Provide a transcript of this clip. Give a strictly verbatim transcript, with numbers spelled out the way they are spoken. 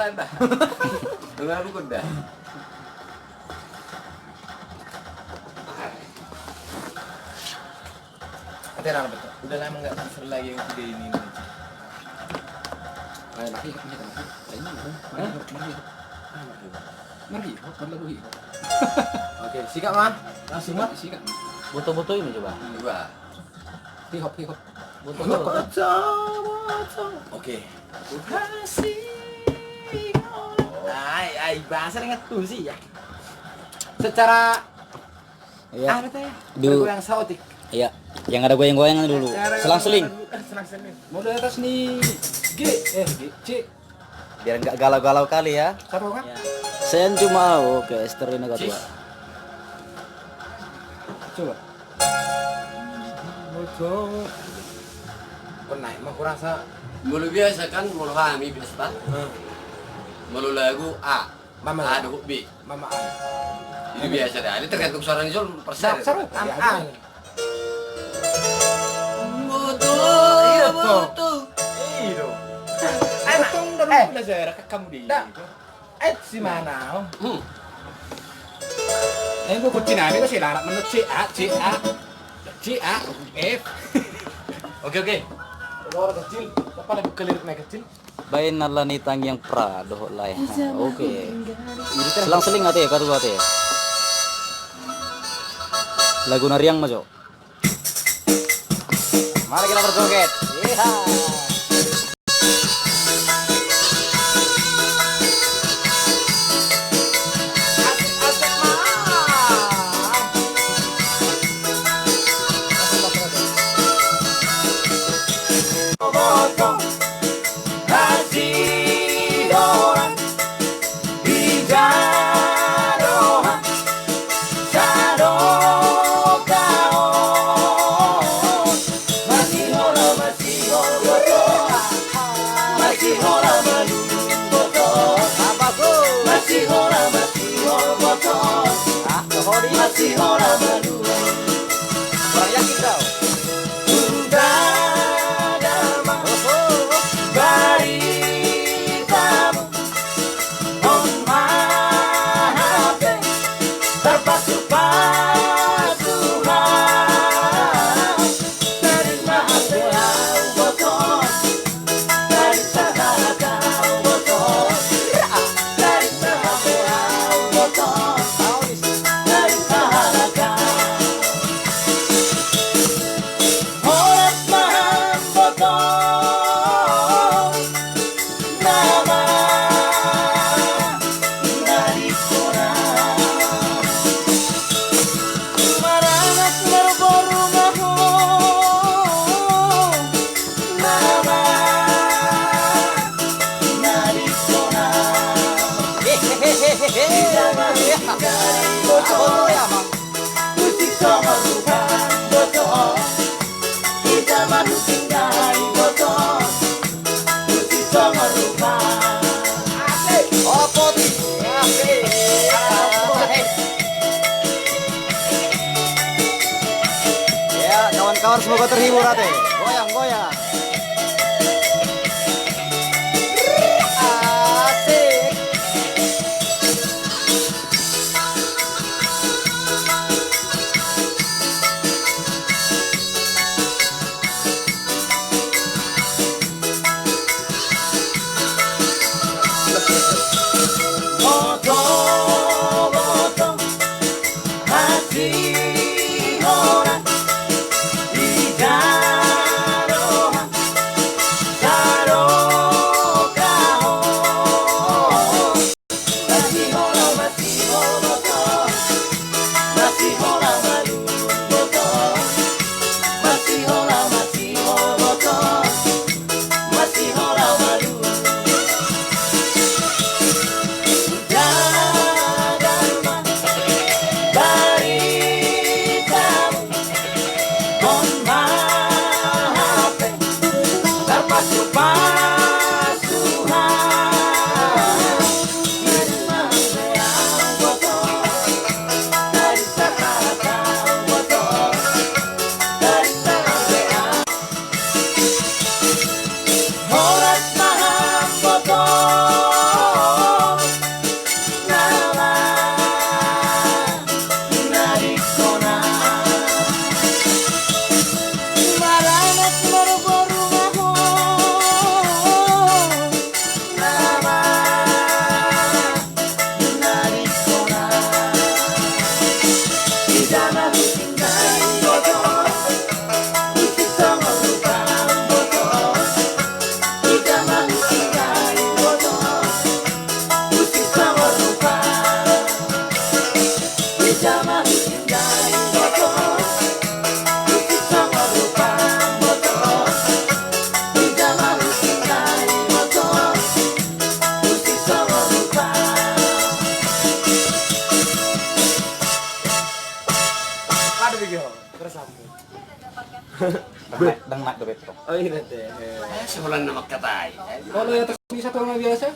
Anda. Lu mabuk udah. Ate, rame betul. Udah lama nggak konser lagi yang tiga ini. Ayo, mari, mari, mari. Ayo, mari. Hah? Mari, mari. Mari, hop, mari, hop. Oke, sikat, Mang. Langsung, Mang. Sikat. Boto-boto ini coba. Coba. Hip hop, hip hop. Boto-boto. Boto-boto. Oke. Kasih. Ai, ai, bahasa dengan tusi ya. Secara Iya. Anu teh, du- bergoyang saotik. Iya. Yang ada goyang-goyangan dulu. Yang ada Selang-seling. Goyang-goyangan dulu. Eh, selang-seling. Mode atas ni G, eh, G, C. Biar nggak galau-galau kali ya. Satu kan? Iya. Sen cuma, oke, Ester ini kau C. Dua. Coba. Bocor. Pernah, emang kurasa. Molo biasa kan, molo hami biasa, Pak. Hmm. Molo lagu A. Mama. A dohot B. Mama A. Jadi biasa dah. Ini tergantung suara ni Zul, persen. Seru. Mama A. Boto, iya, boto. Iya, dong. Ayo, Mak. Untung udah eh. Lupa belajar, kamu di. Dah. Eh, si mana? Hmm. Eh, gua kunci nami, gua si larak menurut C A, C A. C A, F. Oke, oke. Orang kecil, apa lagi kelirik naik kecil? Baen ala ni Tangiang Prado, lae. Oke. Selang-seling ate, katu ate. Lagu na riang ma jo. Mari kita berjoget. Iya. Ya, kawan-kawan, semoga terhibur ate. Goyang, goyang. Asik. Dang na dope tong. Oh, iya, deh. Eh, si Holan na mangkatai. Kalau ya, tak bisa tong na biasa.